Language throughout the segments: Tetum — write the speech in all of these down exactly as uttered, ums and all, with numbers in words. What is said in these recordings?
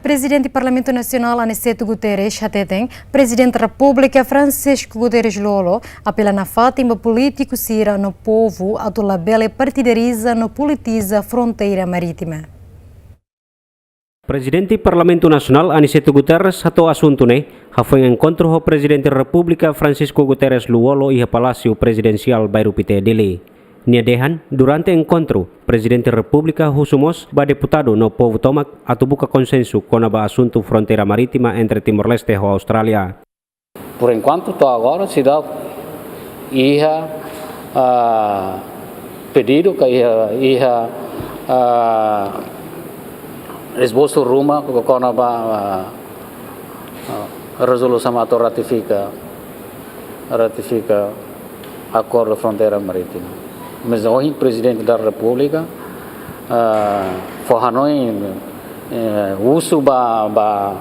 Prezidente Parlamentu Nasionál Aniceto Guterres hateten, Prezidente Repúblika Francisco Guterres Lú-Olo apela nafatin ba polítiku sira no povu atu labele partidariza no politiza fronteira marítima. Prezidente Parlamentu Nasionál Aniceto Guterres hato'o asuntu ne'e hafoin enkontru ho Prezidente Repúblika Francisco Guterres Lú-Olo iha Palásiu Prezidensiál Bairru Pité, Dili. Nia dehan, durante enkontru, Prezidente Repúblika husu mós ba deputadu no povu tomak atu buka konsensu kona-ba asuntu fronteira marítima entre Timor-Leste ho Austrália. Por enkuantu, to'o agora, seidauk iha, ah, pedidu ka iha, iha, ah, esbosu ruma kona-ba, ah, ah, rezolusaun atu ratifika, ratifika akordu fronteira marítima. Mas ohin Prezidente da Repúblika, ah, fó hanoin, eh, husu ba, ba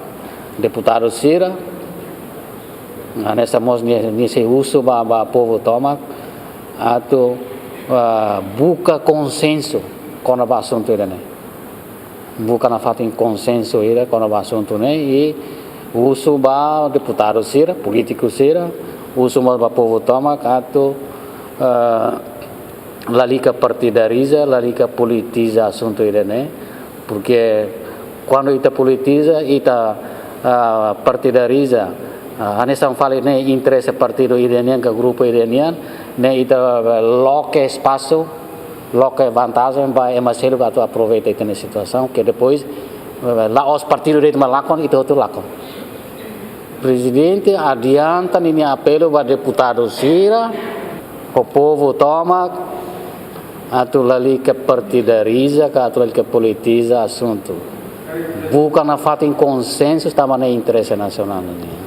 deputadu sira, hanesan mós nia, nia sei husu ba, ba povu tomak atu, ah, buka konsensu kona-ba asuntu ida-ne'e. Buka nafatin konsensu ida kona-ba asuntu ne'e i husu ba deputadu sira, polítiku sira, husu mós ba povu tomak atu, eh, lalika partidariza, lalika politiza asuntu ida-ne'e, porque kuandu ita politiza, ita, ah, partidariza, ah, hanesan fali ne'e interese partidu ida nian ka grupu ida nian, ne'e ita, eh, loke espasu, loke vantajen ba ema seluk atu aproveita ita-nia situasaun, ke depois, eh, la'ós partidu de'it mak lakon, ita hotu lakon. Prezidente adianta ninia apelu ba deputadu sira, ho povu tomak, atu lalika partidariza ka atu lalika politiza asuntu. Buka nafatin konsensu tanba ne'e interese nasionál nian.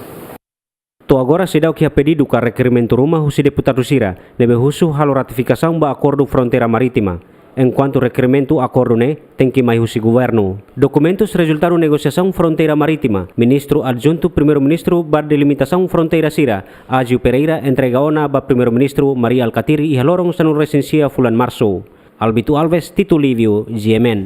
To'o agora seidauk iha pedidu ka rekerimentu ruma husi deputadu sira ne'ebé husu halo ratifikasaun ba akordu fronteira marítima. Enkuantu rekerimentu akordu ne'e tenke mai husi governu. Dokumentus rezultadu negosiasaun fronteira marítima, Ministru Adjuntu Primeiru-Ministru ba Delimitasaun Fronteira sira, Ázio Pereira, entrega ona ba Primeiru-Ministru Mari Alkatiri iha loron sanulu-resin-sia fulan Marsu. Albito Alves, Tito Lívio, G M N.